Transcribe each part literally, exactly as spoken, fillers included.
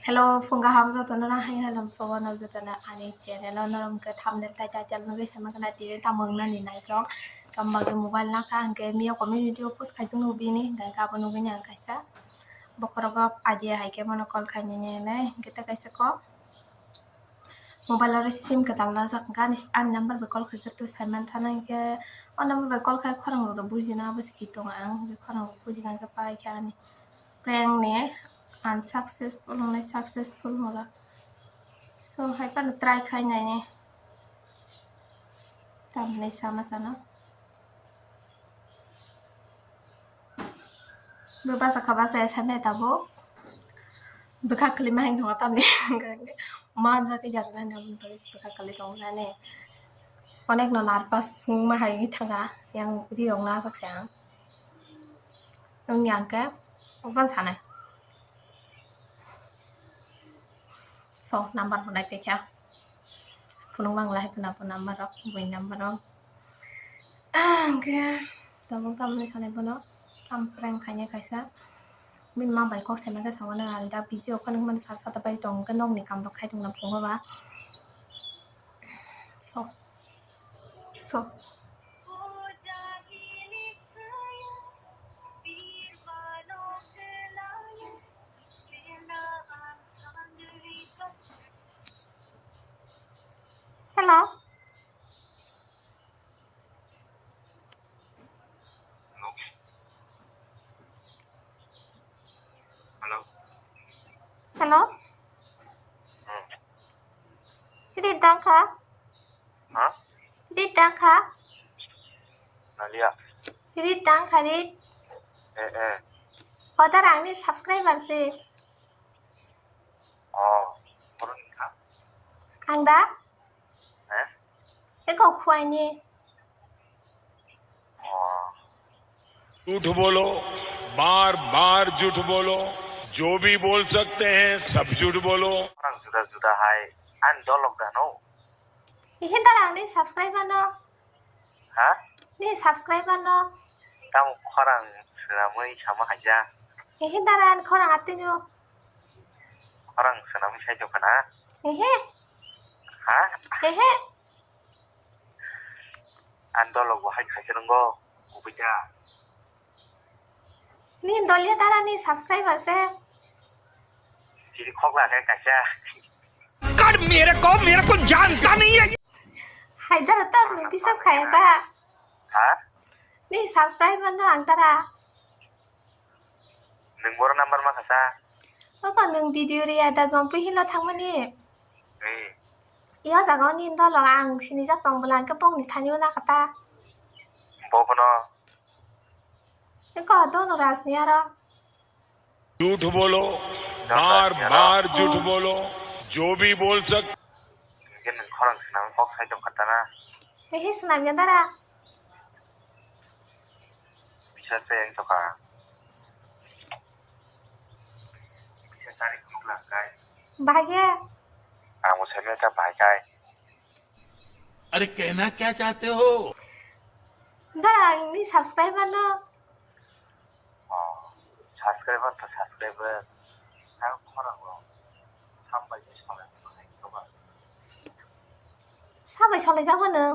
Hello, phung kaham jotono na hai halam sobo no jotono ani channel o norok ke thumbnail tai title nugui sama kana tini tamung nani naikrok. Tamo bagwi mobile nakha hwnkhe miya community o post khai tongno bini hwnkhe abo nugui ni ang kaisa bokhorok o idea hai khe bono call khai nini hinwi hwnkhe tei kaisa kok mobile oro sim kwtal najak hwnkhe ani, ani number bai call khai khe twi sai mantha na hwnkhe o number bai call khai khorang rok bujina abo se kitongo ang hwnkhe khorang rok bujina hwnkhe pai khe ani. Prank ni unsuccessful hwnwi successful hwnla. So, hai phano try khai naini. Tamni sama sana. Bo basa kha basa ya samya tabuk. Bwkha kwlwi ma hai thangma tamni. Ma ja khe jar nani aboni bagwi bwkha kwlwi tongo nani. Onek no nervous wngma hai thanga. Yang ri rok najak se ang. Wngya hwnkhe, opan sanai. So, number bo naipaikha. Phunuk mang lai phano bo number rok, bui number rok. Hwnkhe, tabuk tamni sanai bono, tam prank khainai kaisa. Bini ma bai kok saimani khe sango nang alda busy o phano hwnmani sar sata bai tong hwnkhe nokni kam rok khai tongna phungo ba. So, so. Hello. Hello. Hello. Hmm. Sini tangka. Ha? Rit tang kha? Nalia. Rit tang kha rit. Eh, eh. Hodar angni subscriber se. Oh, koroni kha? Ang da? Eh? Eko khuaini. Oh. झूठ बोलो, बार बार झूठ बोलो, जो भी बोल सकते हैं सब झूठ बोलो। Orang juda juda hai, ang dolok dano. Ihin dara ni subscriber no. Ha? Ni subscriber no. Tamo khorang swnamwi sama haja. Ihin dara ni khorang atino. Khorang swnamwi sai tongkha na? Ehe. Ha? Ehe. Ang dolok bo hai khaisa rwngo, kubui da. Ni dolia dara ni subscriber se. Chiri khokla khe kaisa. कर मेरे को, मेरे को जानता नहीं है। Hai dara to ang biswas khaya sa. Ha? Ni subscriber no ang dara. Nwng boro number ma khasa? Oko nwng video ria da jompu hilo thangmani. Hmm. Iyo jaga ni dolok ang sinijak tong bwla ang khe bongni thani o nakha ta. Bo bono. Eko dono rajni aro. झूठ बोलो, बार बार झूठ बोलो, जो भी बोल सक- Hwnkhe nwng khorang swnam kok sai tong kha ta na? Ehe swnam ya dara. Bisa se yang toka. Bisa cari khulak kai. Bahai ya. Ang mo sami ta bahai kai. अरे कहना क्या चाहते हो? Dara, ang ni subscriber no. Oh, subscriber to subscriber. Ang khorang rok. Sampai ni sampai ni sampai. Sabai solai jabo no.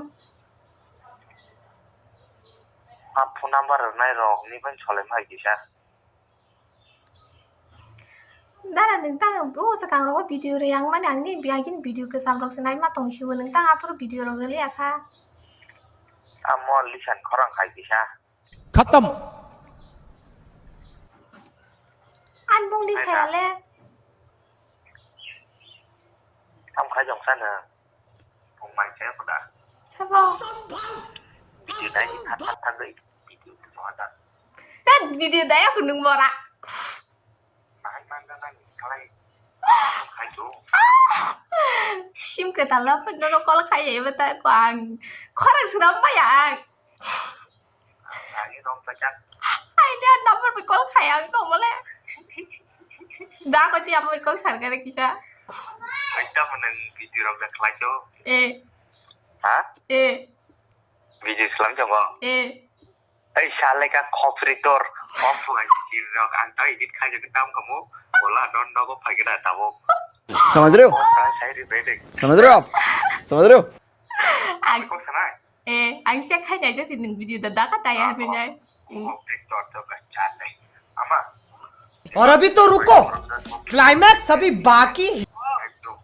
Ma phone number rwnai rok ni ban solai mai kisa. Dara, nwng tang o swkang rogo video riyang mani ang ni biyagin video kwcham rok se naima tong hiwo, nwng tang aphuru video rok rwliya sa. Amo lisan khorang khai kisa. खत्म। An bung li saya le. Tam khai jong sana. Bung mai saya kuda. Sabo. Video dai ni thak thak thak dai. Video tu ada. Dan video dai aku nung mora. Bahai mangga nang kalai. Khai tu. Sim ke tala pun nono call khai ya bata ko ang. Khorang sedam ba ya ang. Ani rong pajak. Ai dia number bi call khai ang to mole. Da ko ti amo call sar kare kisa. Kaisa menang video rong da khlai to. Eh. Ha? Eh. Video selam jong ko. Eh. Ei sale ka khopri tor. Khop sungai video rong ang to edit khai jong tam kamu. Bola non nogo phaikhe na tabuk. समझ रहे हो? Sai ri bedek. समझ रहे हो आप? समझ रहे हो? Ang, Ko sanai. Eh, ang check khai nai jak si nwng video da daka taya hwnwi nai. Kok tik tor tor ka chan nai. Ama. और अभी तो रुको, climax अभी बाकी है। Ekdom.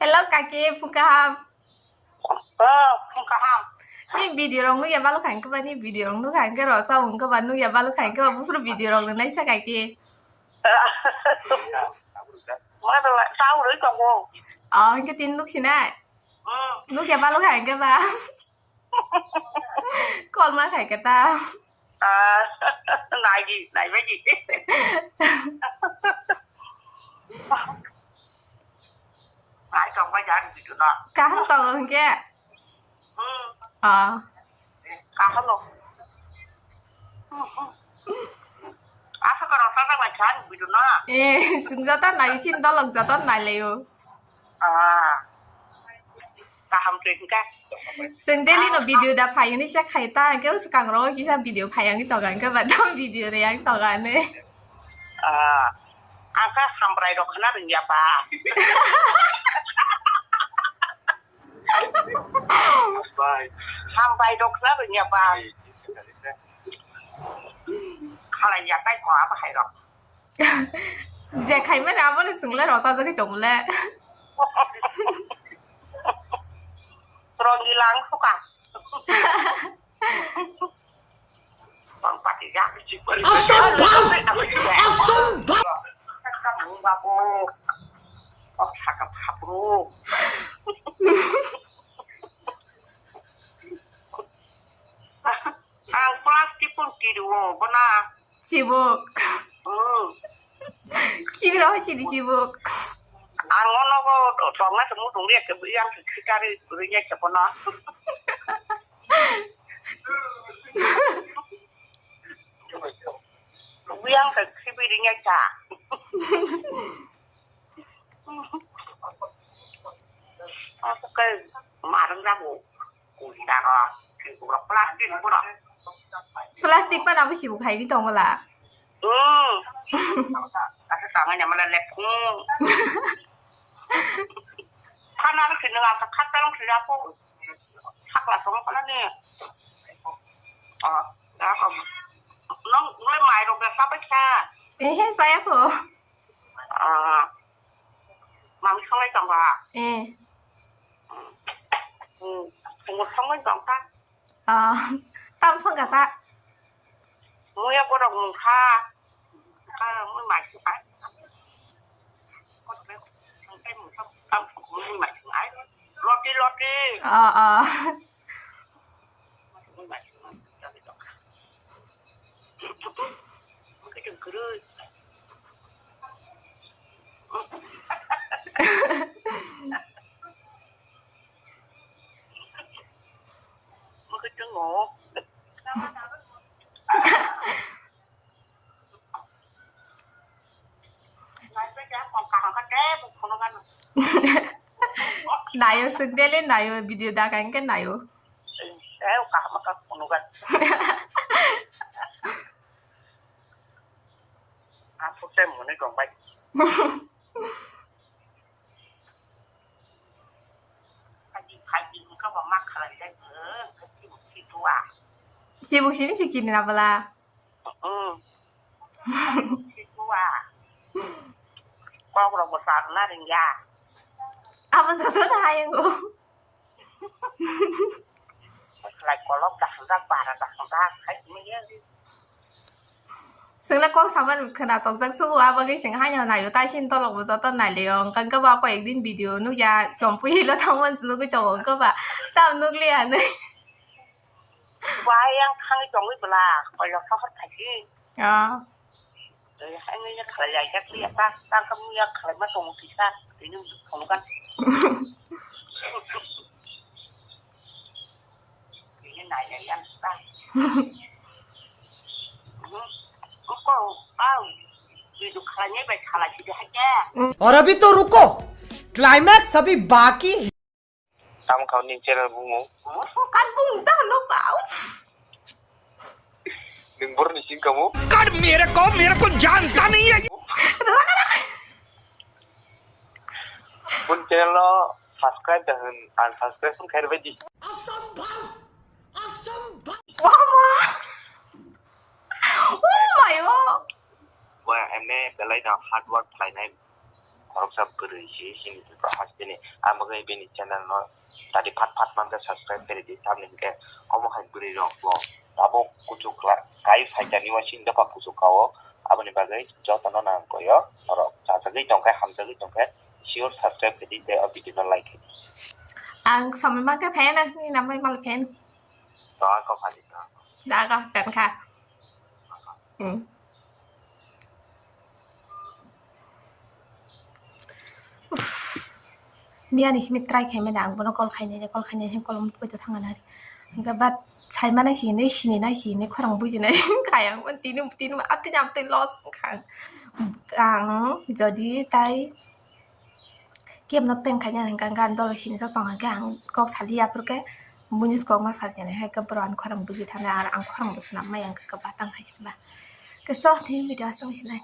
Hello kaki, phung kaham. Oh, phung kaham. Ni video rok nukya balu khain kaba, ni video rok nukha hwnkhe ro sa wng kaba, nukya balu khain kaba, buphuru video rok nai sa kaki. Mana la, sa uri tongo. Oh, hwnkhe tin nuk sinai. Hmm. Nukya balu khain kaba. Kolma khai khe ta. Ah, nai di, nai bai di. Nai tong bai jan bidu no. Kaham tongo hwnkhe? Hmm. Ah. Kaham no. Asa karo sa bai jan bidu no. Eh, sung jata nai sin dolok jata nai leyo. Ah. Kaham twi hwnkhe. Chwng daily no video da phai hwnwi se khai ta, hwnkhe swkang rogo kisa video phai ang toga, hwnkhe ba dam video re ang toga hwnwi. Ah, ang kha hambai rok khna rwngya ba. Hambai rok khna rwngya ba. Khalai ya tai ko aba hai rok. Je khaimani abono chwngla rosajagwi tongmole. Rongni lang suka. Bang pati ya. Asam bang. Asam bang. Kamu babu. Oh, sakap hapru. Ang plastic pun tiru bona. Chibuk. Hmm. Kibiro hai chini chibuk. Ang ono go tongna se mutung ri ke yang se khikari ri ya ke bona. Yang se khibi ri ya cha. Aku ke marang jago. Plastic pan abo sibuk hai di tong la. Hmm. Asa tangai nama lele pung. Kana ri kini asa kata lang sila pung. Sakla song kana ni. Ah, ya ham. Nong mulai mai rok ya sabai sa. Eh, saya ko. Ah. Mami songlai tong ba? Eh. Hmm. Pungo songlai tong ta? Ah, tam song ka sa? Muya borok mung kha. Ka mui mai sung ai. Mui mai sung ai. Loti, loti. Ah, ah. Nayo sendele nayo video da kan ke nayo. Eh, kaham ka kunugan. Aku teh muni gong bai. Haji, haji, engkau ba mak khalai dai, eh, kecil situa. Sibuk sini sikini apa lah? Hmm. Situa. Kau kalau besar lah ringya. Apa satu dah yang gua? Khlai kolok dahajak, bara dahajak, hai manya. Chwngno kok saman khwna tokjak sugo, aboni chwng haino naio, tai sini tolok bo joto nailio, hwnkhe ba ko ekdin video nukya, chompui hilo thangmani se nugui tongo, hwnkhe ba tam nukliya hinwi. Bai yang thangwi tongwi bwla, koilo sohor khaisi. Ah. Eh, hai nini khalai lai jak liya ta, ta kam ya khalai ma tong kisa, ini tong kan. Ini nai lai yang ta. Ko, au, itu khalai ni bai khalai sidi hai ya. और अभी तो रुको, climax अभी बाकी है। Tamo kha nini channel bumung? Kan bung ta no kau. Borni sing kamu. Kar mere ko, mere ko janta nahi hai. Bun channel no subscribe da hwn, unsubscribe hwn khair bai di. Wama. Oh my God. Wa emne belai no hard work khlainai. Khoroksa bwrwi si chini Tripura hasteni. Ang bagwi bini channel no tadi phat phat manjak subscribe khairi di. Tamni hwnkhe omo hai bwrwi rok bo tabuk kuchuk kla-, kai phaikani wa sini dophang kuchuk kao. Aboni bagwi jotono nang koyo norok chajagwi tongkhe, hamjagwi tongkhe, sure subscribe khaidi tei o video no like khaidi. Ang samui mankhe fan, ni namai mal fan. To ang kok phadi to. Daga kan kha. Hmm. Uff. Miyani simi try khaimani ang bono call khainai, call khainai, call mutwi to thangna hari. Hingke but saimana sini, sini na sini, khorang bujinai kaya ang tini, tini, atini, atini loss kha. Ang jodi tai kemno prank khaina hingka ang dolo sini sa tong hingke ang kok sali aphuru ke bunis kok ma sar jani hai ke boro ang khorang buji thani ar ang khorang bo swnam mai ang ke batang hai sini ba. Ke so tini video aswng sinai.